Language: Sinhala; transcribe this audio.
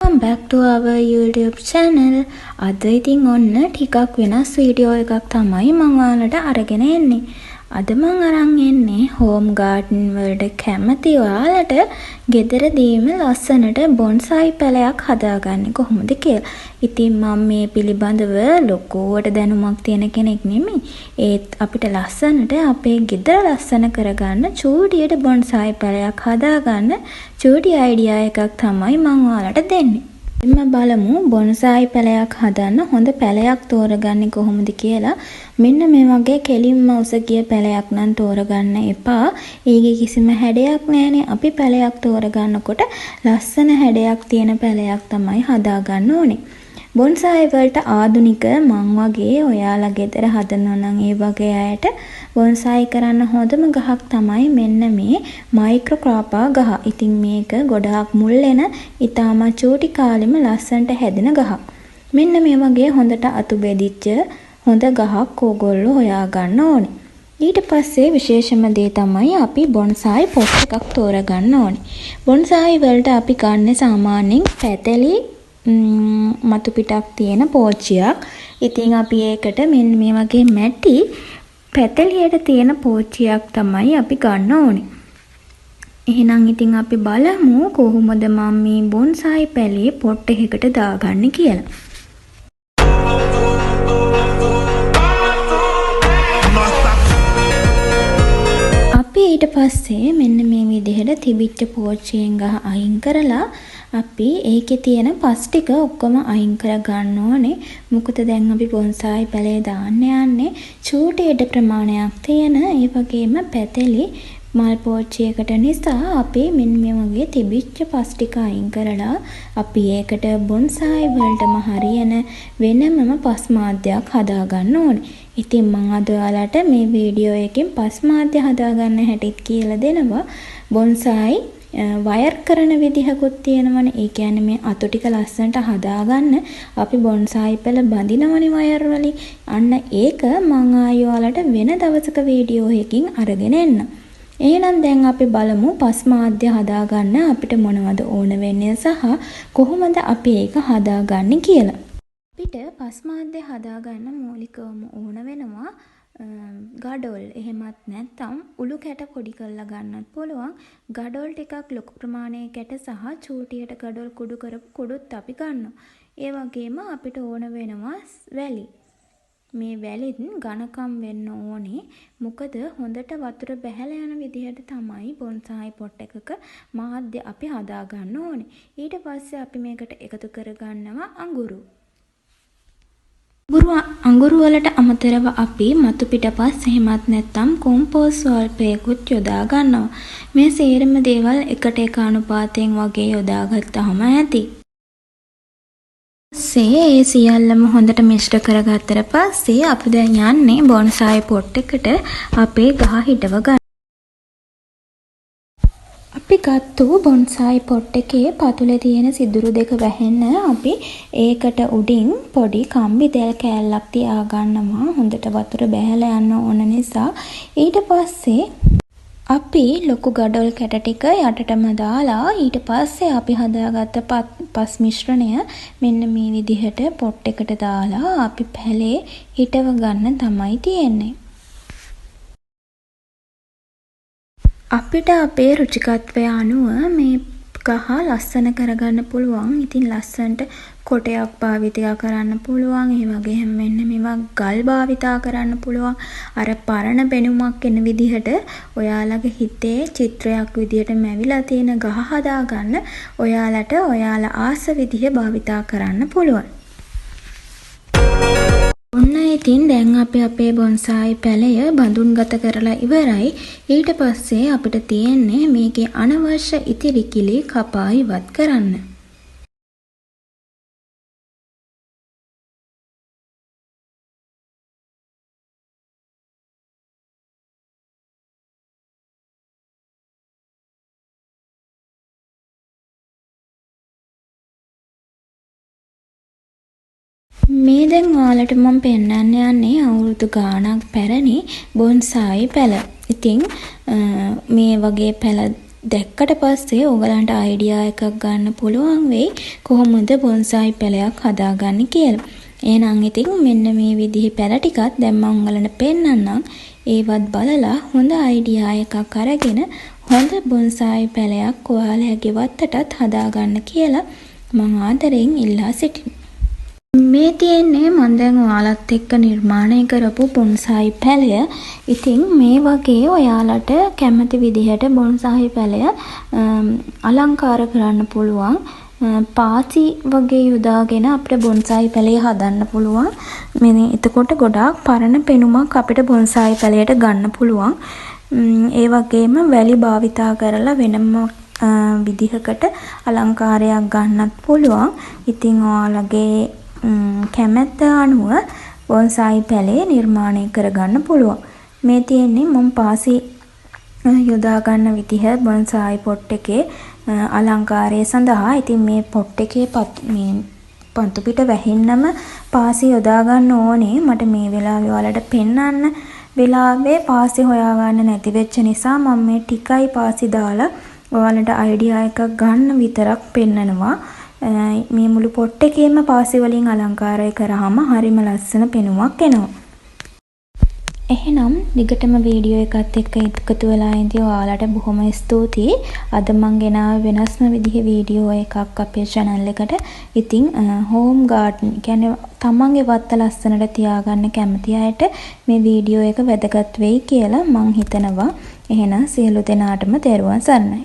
Welcome back to our YouTube channel. අද ඉතින් ඔන්න ටිකක් වෙනස් වීඩියෝ එකක් තමයි මං ඔයාලට අරගෙන එන්නේ. අද මං අරන් එන්නේ හෝම් ගාඩන් වලට කැමති ඔයාලට ගෙදරදීම ලස්සනට බොන්සයි පැලයක් හදාගන්නේ කොහොමද කියලා. ඉතින් මං මේ පිළිබඳව ලොකුවට දැනුමක් තියෙන කෙනෙක් නෙමෙයි. ඒත් අපිට ලස්සනට අපේ ගෙදර ලස්සන කරගන්න චූටියට බොන්සයි පැලයක් හදාගන්න චූටි අයිඩියා එකක් තමයි මං ඔයාලට දෙන්නේ. එන්න බලමු බොන්සායි පැලයක් හදන්න හොඳ පැලයක් තෝරගන්නේ කොහොමද කියලා. මෙන්න මේ වගේ කෙලින්ම උස ගිය පැලයක් නම් තෝරගන්න එපා. ඒකේ කිසිම හැඩයක් නෑනේ. අපි පැලයක් තෝරගන්නකොට ලස්සන හැඩයක් තියෙන පැලයක් තමයි හදාගන්න ඕනේ. බොන්සායි වලට ආධුනික මං වගේ ඔයාලා ගෙදර හදනවා නම් ඒ වගේ අයට බොන්සායි කරන්න හොඳම ගහක් තමයි මෙන්න මේ මයික්‍රෝකාපා ගහ. ඉතින් මේක ගොඩාක් මුල් එන ඉතාමත් චූටි කාලෙම ලස්සනට හැදෙන ගහක්. මෙන්න මේ වගේ හොඳට අතු බෙදිච්ච හොඳ ගහක් ඕගොල්ලෝ හොයාගන්න ඕනේ. ඊට පස්සේ විශේෂම දේ තමයි අපි බොන්සායි පොට් එකක් තෝරගන්න ඕනේ. බොන්සායි වලට අපි ගන්න සාමාන්‍යයෙන් පැතලි මතු පිටක් තියෙන පෝච්චියක්. ඉතින් අපි ඒකට මෙන්න මේ වගේ මැටි පැතලියට තියෙන පෝච්චියක් තමයි අපි ගන්න ඕනේ. එහෙනම් ඉතින් අපි බලමු කොහොමද මම මේ බොන්සායි පැලේ පොට් එකකට දාගන්නේ කියලා. අපි ඊට පස්සේ මෙන්න මේ විදිහට තිබිච්ච පෝච්චියෙන් ගහ අයින් කරලා අපි ඒකේ තියෙන පස් ටික ඔක්කොම අයින් කරගන්න ඕනේ. මොකද දැන් අපි බොන්සායි පැලේ දාන්න යන්නේ චූටි ඉඩ ප්‍රමාණයක් තියෙන ඒ වගේම පැතලි මල් පෝච්චියකට නිසා අපි මෙන්න මේ වගේ තිබිච්ච පස් ටික අයින් කරලා අපි ඒකට බොන්සායි වලටම හරියන වෙනමම පස් මාධ්‍යයක් හදාගන්න ඕනේ. ඉතින් මං අද ඔයාලට මේ වීඩියෝ එකෙන් පස් මාධ්‍ය හදාගන්න හැටිත් කියලා දෙනවා. බොන්සායි වයර් කරන විදිහකුත් තියෙනවනේ. ඒ කියන්නේ මේ අතු ටික ලස්සනට හදාගන්න අපි බොන්සායි පැල බඳිනවනේ වයර් වලින්. අන්න ඒක මං ආයි ඔයාලට වෙන දවසක වීඩියෝ එකකින් අරගෙන එන්නම්. එහෙනම් දැන් අපි බලමු පස් මාධ්‍ය හදාගන්න අපිට මොනවද ඕන වෙන්නේ සහ කොහොමද අපි ඒක හදාගන්නේ කියලා. අපිට පස් මාධ්‍ය හදාගන්න මූලිකවම ඕන වෙනවා ගඩොල්. එහෙමත් නැත්නම් උළු කැට පොඩි කරලා ගන්නත් පුළුවන්. ගඩොල් ටිකක් ලොකු ප්‍රමාණයේ කැට සහ චූටියට ගඩොල් කුඩු කරපු කුඩුත් අපි ගන්නවා. ඒ වගේම අපිට ඕන වෙනවා වැලි. මේ වැලිත් ඝනකම් වෙන්න ඕනේ. මොකද හොඳට වතුර බැහැලා යන විදිහට තමයි බොන්සායි පොට් එකක මාධ්‍ය අපි හදාගන්න ඕනේ. ඊට පස්සේ අපි මේකට එකතු කරගන්නවා අඟුරු. අඟුරු වලට අමතරව අපි මතු පිටපස් එහෙමත් නැත්නම් කොම්පෝස්ට් ස්වල්පයකුත් යොදා ගන්නවා. මේ සේරම දේවල් එකට එක අනුපාතයෙන් වගේ යොදාගත්තාම ඇති. පස්සේ ඒ සියල්ලම හොඳට මිශ්‍ර කරගත්තට පස්සේ අපි දැන් යන්නේ බොන්සායි පොට් එකට අපේ ගහ හිටව ගන්න. අපි ගත්තු බොන්සායි පොට් එකේ පතුලේ තියෙන සිදුරු දෙක වැහෙන්න අපි ඒකට උඩින් පොඩි කම්බි දැල් කෑල්ලක් තියාගන්නවා. හොඳට වතුර බැහැලා යන්න ඕන නිසා. ඊට පස්සේ අපි ලොකු ගඩොල් කැට ටික යටටම දාලා ඊට පස්සේ අපි හදාගත්ත පස් මිශ්‍රණය මෙන්න මේ විදිහට පොට් එකට දාලා අපි පැලේ හිටව ගන්න තමයි තියෙන්නේ. අපිට අපේ රුචිකත්වය අනුව මේ ගහ ලස්සන කරගන්න පුළුවන්. ඉතින් ලස්සනට කොටයක් භාවිතා කරන්න පුළුවන්. ඒ වගේම මෙන්න මේවා ගල් භාවිතා කරන්න පුළුවන්. අර පරණ පෙනුමක් එන විදිහට ඔයාලගේ හිතේ චිත්‍රයක් විදිහට මැවිලා තියෙන ගහ හදාගන්න ඔයාලට ඔයාලා ආස විදිහ භාවිතා කරන්න පුළුවන්. ඔන්න ඉතින් දැන් අපි අපේ බොන්සායි පැලය බඳුන්ගත කරලා ඉවරයි. ඊට පස්සේ අපිට තියෙන්නේ මේකේ අනවශ්‍ය ඉතිරි කිලි කපා ඉවත් කරන්න. මේ දැන් ඔයාලට මම පෙන්වන්න යන්නේ අවුරුදු ගාණක් පැරණි බොන්සායි පැල. ඉතින් මේ වගේ පැල දැක්කට පස්සේ ඔයගලන්ට අයිඩියා එකක් ගන්න පුළුවන් වෙයි කොහොමද බොන්සායි පැලයක් හදාගන්නේ කියලා. එහෙනම් ඉතින් මෙන්න මේ විදිහේ පැල ටිකත් දැන් මම ඔයාලට පෙන්නන්නම්. ඒවත් බලලා හොඳ අයිඩියා එකක් අරගෙන හොඳ බොන්සායි පැලයක් ඔයාලගේ වත්තටත් හදාගන්න කියලා මං ආදරෙන් ඉල්ලා සිටිනවා. මේ තියෙන්නේ මං දැන් ඔයාලත් එක්ක නිර්මාණය කරපු බොන්සායි පැලය. ඉතින් මේ වගේ ඔයාලට කැමති විදිහට බොන්සායි පැලය අලංකාර කරන්න පුළුවන්. පාසි වගේ යොදාගෙන අපිට බොන්සායි පැලේ හදන්න පුළුවන්. මේ එතකොට ගොඩාක් පරණ පෙනුමක් අපිට බොන්සායි පැලයට ගන්න පුළුවන්. ඒ වගේම වැලි භාවිතා කරලා වෙනම විදිහකට අලංකාරයක් ගන්නත් පුළුවන්. ඉතින් ඔයාලගේ කැමැත්ත අනුව බොන්සායි පැලේ නිර්මාණය කරගන්න පුළුවන්. මේ තියෙන්නේ මම පාසි යොදා ගන්න විදිහ බොන්සායි පොට් එකේ අලංකාරය සඳහා. ඉතින් මේ පොට් එකේ මේ පතු පිට වැහෙන්නම පාසි යොදා ගන්න ඕනේ. මට මේ වෙලාවේ ඔයාලට පෙන්නන්න වෙලාවේ පාසි හොයාගන්න නැති වෙච්ච නිසා මම මේ ටිකයි පාසි දාලා ඔයාලට අයිඩියා එකක් ගන්න විතරක් පෙන්නනවා. මේ මුළු පොට් එකේම පාසි වලින් අලංකාරය කරාම හරිම ලස්සන පෙනුමක් එනවා. එහෙනම් දිගටම වීඩියෝ එකත් එක්ක එකතු වෙලා ඉඳි ඔයාලට බොහොම ස්තුතියි. අද මං ගෙනාවේ වෙනස්ම විදිහේ වීඩියෝ එකක් අපේ චැනල් එකට. ඉතින් හෝම් ගාඩන් කියන්නේ තමන්ගේ වත්ත ලස්සනට තියාගන්න කැමති අයට මේ වීඩියෝ එක වැදගත් වෙයි කියලා මං හිතනවා. එහෙනම් සියලු දෙනාටම තෙරුවන් සරණයි.